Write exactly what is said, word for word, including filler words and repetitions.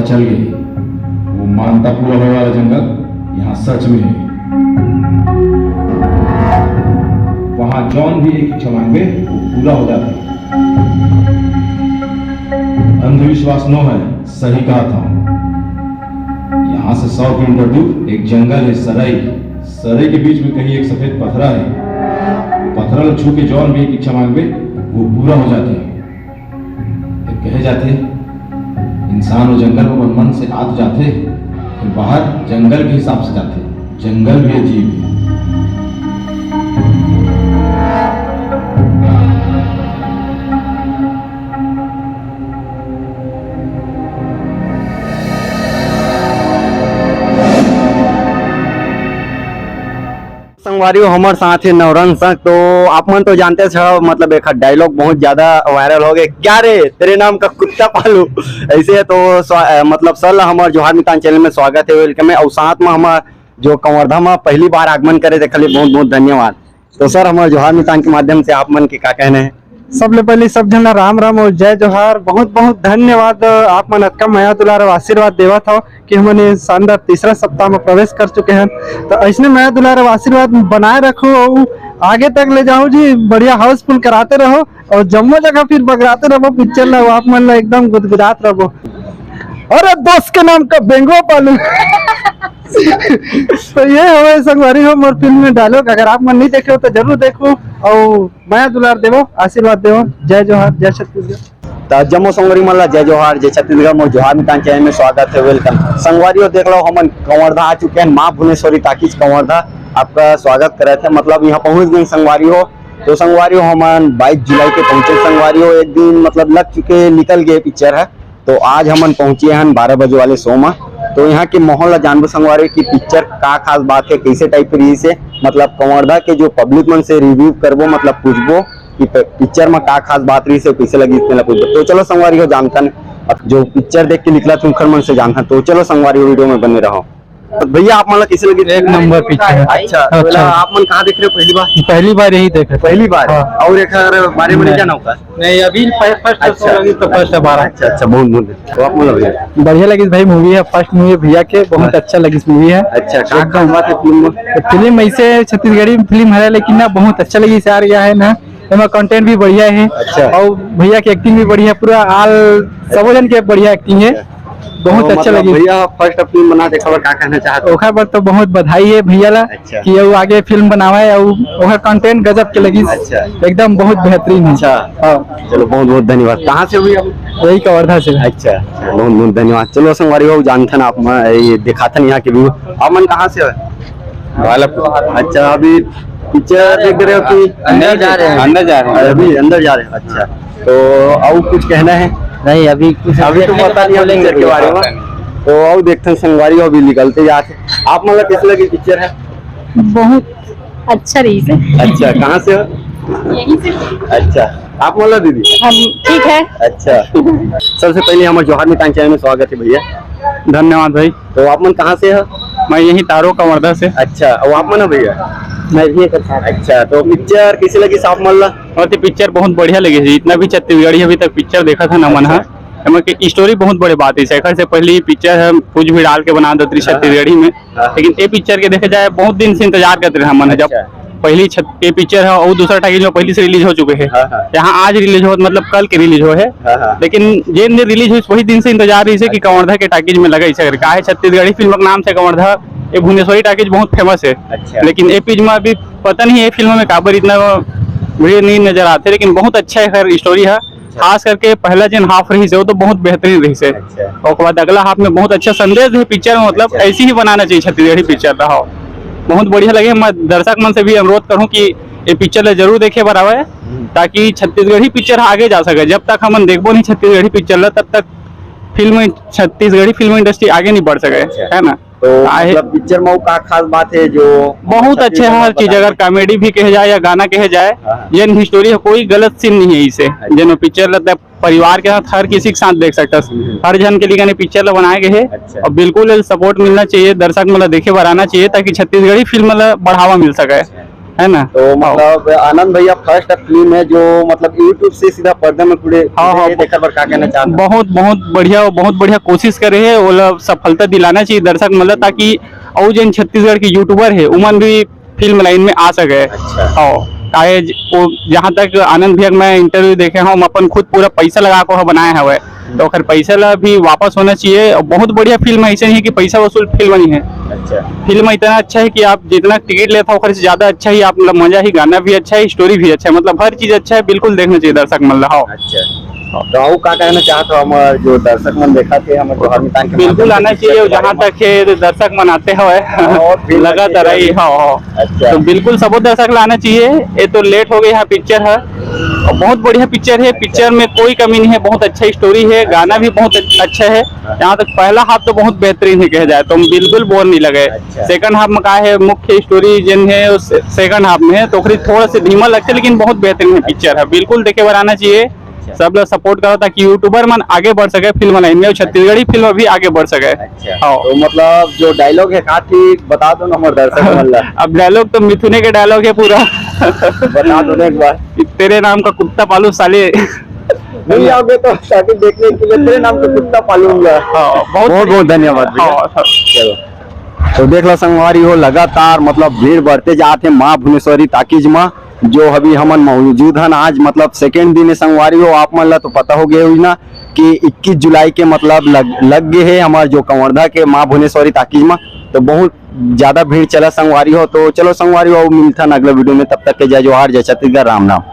चल गई। वो मानता पूरा होए वाला जंगल यहाँ सच में है। वहाँ जौन भी एक इच्छा मांगबे, वो पूरा हो जाता है। अंधविश्वास नो है, सही कहा था। यहाँ से सौ किलोमीटर दूर एक जंगल है, सरई। सरई के बीच में कहीं एक सफेद पथरा है। पथरा ला छू के जौन भी एक इच्छा मांगबे, वो पूरा हो जाती है। कहे जाथे, इंसान वो जंगल में मन मन से आत जाथे, फिर बाहर जंगल के हिसाब से जाथे। जंगल भी अजीब है। संगवारी हो, हमर साथ हे नवरंग संग। तो आप मन तो जानते हो, मतलब एक डायलॉग बहुत ज्यादा वायरल हो गए, "क्या रे, तेरे नाम का कुत्ता पालू?" ऐसे है तो स्वा-, अ, मतलब सर ला हमर जोहार मितान चैनल में स्वागत है, वेलकम है। और साथ में हमर जो कवर्धा में पहली बार आगमन करे, तेखर लिए बहुत बहुत धन्यवाद। तो सर, हमर जोहार मितान के माध्यम से आप मन के का कहना है? सबले पहले सब झन ला राम राम और जय जोहार। बहुत बहुत धन्यवाद, आप मन अतका मया दुलार और आशीर्वाद देवत हव कि हमन ये शानदार तीसरा सप्ताह में प्रवेश कर चुके हैं। तो ऐसने मया दुलार और आशीर्वाद बनाए रखो और आगे तक ले जाओ जी, बढ़िया हाउसफुल कराते रहो और जम्मो जगह फिर बगराते रहो पिक्चर ला, आप मन ला एकदम गुदगुदात रहो। अरे दोस्त के नाम का बेंगवा पालू। तो ये हवे संगवारी हो मोर फिल्म में डायलॉग, अगर आप मन नहीं देखे हो तो जरूर देखो और मया दुलार देवो, आशीर्वाद देवो। जय जोहार, जय छत्तीसगढ़। त जम्मो संगवारी मन ला जय जोहार, जय छत्तीसगढ़, मोर जोहार मितान चैनल में स्वागत है, वेलकम। संगवारी हो, देख लो, हमन कंवरधा आ चुके हैं, माँ भुवनेश्वरी टाकीज कंवरधा आपका स्वागत करत है, मतलब यहाँ पहुँच गए संगवारी हो। तो संगवारी हो, हमन बाईस जुलाई के पहुँचे संगवारी हो, एक दिन मतलब लग चुके, निकल गए पिक्चर है। तो आज हमन पहुंचे हन बारह बजे वाले शो में। तो यहाँ के माहौल ला जानबो संगवारी कि पिक्चर का खास बात है, कैसे टाइप के रहिस है, मतलब कंवरधा के जो पब्लिक मन से रिव्यू करबो, मतलब पूछबो कि प-, पिक्चर में का खास बात रहिस है, कैसे लगिस, तेला पूछबो। तो चलो संगवारी हो जानथन, अब जो पिक्चर देख के निकला थे उनखर मन से जानथन। तो चलो संगवारी हो, वीडियो में बने रहो। तो भैया, आप मन ला कैसे लगिस? एक नंबर पिक्चर है। अच्छा, तो अच्छा। आप मन कहाँ देख रहे हो पहली बार? पहली बार यही देखे। पहली बार? हाँ। और एक बारे में नहीं नहीं। जाना होगा? नहीं, अभी फर्स्ट अच्छा। शो लगी तो फर्स्ट बार। अच्छा, अच्छा, बहुत बहुत। तो आप मन ला भैया? बढ़िया लगिस भाई, मूवी है, फर्स्ट मूवी भैया के, बहुत हाँ। अच्छा लगिस मूवी है। अच्छा, का एकदम। खास बात है फिल्म में? फिल्म ऐसे छत्तीसगढ़ी फिल्म है, लेकिन ना बहुत अच्छा लगिस यार, यह है ना, एमा कंटेंट भी बढ़िया है। अच्छा। और भैया के एक्टिंग भी बढ़िया, पूरा आल सबो जन के बढ़िया एक्टिंग है। अच्छा। बहुत तो अच्छा मतलब लगी। भैया फर्स्ट फिल्म बना, देखा का कहना चाहते हो? ओखर बर तो बहुत बधाई है भैया ला अच्छा। कि वो आगे फिल्म बनावे और ओखर कंटेंट गजब के लगी। अच्छा। एकदम बहुत बेहतरीन है। अच्छा। हाँ। चलो, बहुत बहुत धन्यवाद। कहाँ से हुई आप? यही कवर्धा से। अच्छा, अच्छा, बहुत बहुत धन्यवाद। चलो संगवारी हो, जानथन आप मन, ये दिखाथन यहाँ के व्यू। आप मन कहाँ से हो? बालक। अच्छा, अभी पिक्चर देख रहे हो कि अंदर जा रहे हैं। अंदर जा रहे हैं। अभी अंदर जा रहे हैं। अच्छा, तो और कुछ कहना है? नहीं, अभी कुछ अभी तो पता नहीं है पिक्चर के बारे में। तो और देखते हैं संगवारी, अभी निकलते जाते। आप मतलब कैसे लगी पिक्चर है? बहुत अच्छा रहिस है। अच्छा, कहाँ से हो? यहीं से। अच्छा, आप मतलब दीदी? हम ठीक है। अच्छा, सबसे पहले हमारे जोहार मितान चैनल में स्वागत है भैया। धन्यवाद भाई। तो आप मन कहाँ से हो? मैं यहीं तारो कवर्धा से। अच्छा, और आप मन हो भैया? मैं भी एक साथ। अच्छा, तो पिक्चर कैसे लगी साहब मन ला? और ये पिक्चर बहुत बढ़िया लगी जी, जितना भी छत्तीसगढ़ी अभी तक पिक्चर देखा था ना मन हा, अच्छा। एमा के स्टोरी बहुत बड़े बात है। एखर से पहले पिक्चर है कुछ भी डाल के बना देते हाँ, हाँ। छत्तीसगढ़ी में, हाँ। लेकिन ये पिक्चर के देखे जाए बहुत दिन से इंतजार करते रहे मन, जब अच्छा। पहली छत-, ये पिक्चर है और दूसरा टाकीज में पहले से रिलीज हो चुके हैं। हाँ, हाँ। यहाँ आज रिलीज हो, मतलब कल के रिलीज हो है। हाँ, हाँ। लेकिन जेन दिन रिलीज हुई वही दिन से इंतजार रहिस है कि अच्छा। कवर्धा के टाकीज में लगे इसे करके। काहे छत्तीसगढ़ी फिल्म के नाम से कवर्धा, ये भुवनेश्वरी टाकीज बहुत फेमस है। अच्छा। लेकिन ये पिक्चर में अभी पता नहीं ये फिल्म में काबर इतना भीड़ नहीं नजर आते, लेकिन बहुत अच्छा है खैर स्टोरी है। अच्छा। खास करके पहला जेन हाफ रहिस है वो तो बहुत बेहतरीन रहिस है। अच्छा। ओकर बाद अगला हाफ में बहुत अच्छा संदेश है पिक्चर में, मतलब अच्छा। ऐसी ही बनाना चाहिए छत्तीसगढ़ी पिक्चर रहा हो। बहुत बढ़िया लगे। मैं दर्शक मन से भी अनुरोध करूँ कि ये पिक्चर ला जरूर देखे बर आवे, हम्म। ताकि छत्तीसगढ़ी पिक्चर आगे जा सके। जब तक हमन देखबो नहीं छत्तीसगढ़ी पिक्चर ला, तब तक फिल्म, छत्तीसगढ़ी फिल्म इंडस्ट्री आगे नहीं बढ़ सके, अच्छा। है ना? तो काहे मतलब पिक्चर में वो का खास बात है जो बहुत अच्छा अच्छे है हर चीज, अगर कॉमेडी भी कहे जाए या गाना कहे जाए, हाँ। जेन भी स्टोरी है, कोई गलत सीन नहीं है इसे। अच्छा। जेन पिक्चर ला तब परिवार के साथ हर किसी के साथ देख सकता है। हम्म। हर जन के लिए पिक्चर ला बनाए गए है अच्छा। और बिल्कुल सपोर्ट मिलना चाहिए, दर्शक मन ला देखे बर आना चाहिए, ताकि छत्तीसगढ़ी फिल्म ला बढ़ावा मिल सके। अच्छा। है ना? तो मतलब आनंद भैया फर्स्ट फिल्म है जो मतलब YouTube से सीधा पर्दे में पूरे हाँ, हाँ। देखे बर का कहना चाहत हव? बहुत, बहुत बढ़िया, बहुत बढ़िया कोशिश करे हे, ओला सफलता दिलाना चाहिए दर्शक मन ला, ताकि अउ जेन छत्तीसगढ़ के YouTuber हे, उमन भी फिल्म लाइन में आ सके। अच्छा। हाँ, काहे ज-, वो जहाँ तक आनंद भैया के मैं इंटरव्यू देखे हूँ, हम अपन खुद पूरा पैसा लगा के ओहा बनाए हवे, तो ओकर पैसा ला भी वापस होना चाहिए। और बहुत बढ़िया फिल्म ऐसे नहीं है कि पैसा वसूल फिल्म नहीं है। अच्छा। फिल्म इतना अच्छा है कि आप जितना टिकट लेता हो, ओकर से ज्यादा अच्छा ही आप, मतलब, मजा ही, गाना भी अच्छा है, स्टोरी भी अच्छा है, मतलब हर चीज अच्छा है, बिल्कुल देखना चाहिए दर्शक मन ला। हाँ। अच्छा। तो अउ का कहना चाहत हव हमर जो दर्शक मन देखत हे, हमर जोहार मितान के बिल्कुल माध्यम से आना चाहिए, पिक्चर के बारे जहाँ में? तक हे दर्शक मन आते हवे, हाँ, और फिल्म लगातार अच्छी आई, हाँ, हाँ। अच्छा। तो बिल्कुल सबो दर्शक ला आना चाहिए। ये तो लेट हो गई, हाँ, पिक्चर है, और बहुत बढ़िया पिक्चर है। अच्छा। पिक्चर में कोई कमी नहीं है, बहुत अच्छा स्टोरी है, गाना भी बहुत अच्छा है। हाँ। यहाँ तक पहला हाफ तो बहुत बेहतरीन है कहा जाए तो, हम बिल्कुल बोर नहीं लगे। अच्छा। सेकंड हाफ में का है, मुख्य स्टोरी जिन है, सेकंड हाफ में है, तो ओकरे थोड़ा से धीमा लगता है, लेकिन बहुत बेहतरीन है पिक्चर है, बिल्कुल देखे बर आना चाहिए। अच्छा। सब लोग सपोर्ट करो, ताकि YouTuber मन आगे बढ़ सके फिल्म लाइन में, और छत्तीसगढ़ी फिल्म भी आगे बढ़ सके। अच्छा। हाँ। तो मतलब जो डायलॉग है, काफी बता दो ना हमर दर्शक मन ला। अब डायलॉग तो मिथुने के डायलॉग है पूरा। बता दो ना एक बार। कि "तेरे नाम का कुत्ता पालू साले।" मिल जाओगे तो ताकि देखने के लिए "तेरे नाम का कुत्ता पालूंगा।" हाँ, बहुत बहुत, बहुत धन्यवाद भैया। हाँ, हाँ। चलो। तो देख लो संगवारी हो, लगातार मतलब भीड़ बढ़ते जात हे माँ भुवनेश्वरी टाकीज मा, जो अभी हमन मौजूद हन। आज मतलब सेकंड दिन हे संगवारी हो, आप मन ला तो पता हो गए होही ना कि इक्कीस जुलाई के मतलब लग, लग गए हे हमर जो कवर्धा के माँ भुवनेश्वरी टाकीज मा, तो बहुत ज्यादा भीड़ चला संगवारी हो। तो चलो संगवारी हो, मिलथन अगला वीडियो में, तब तक के जय जोहार, जय छत्तीसगढ़, राम राम।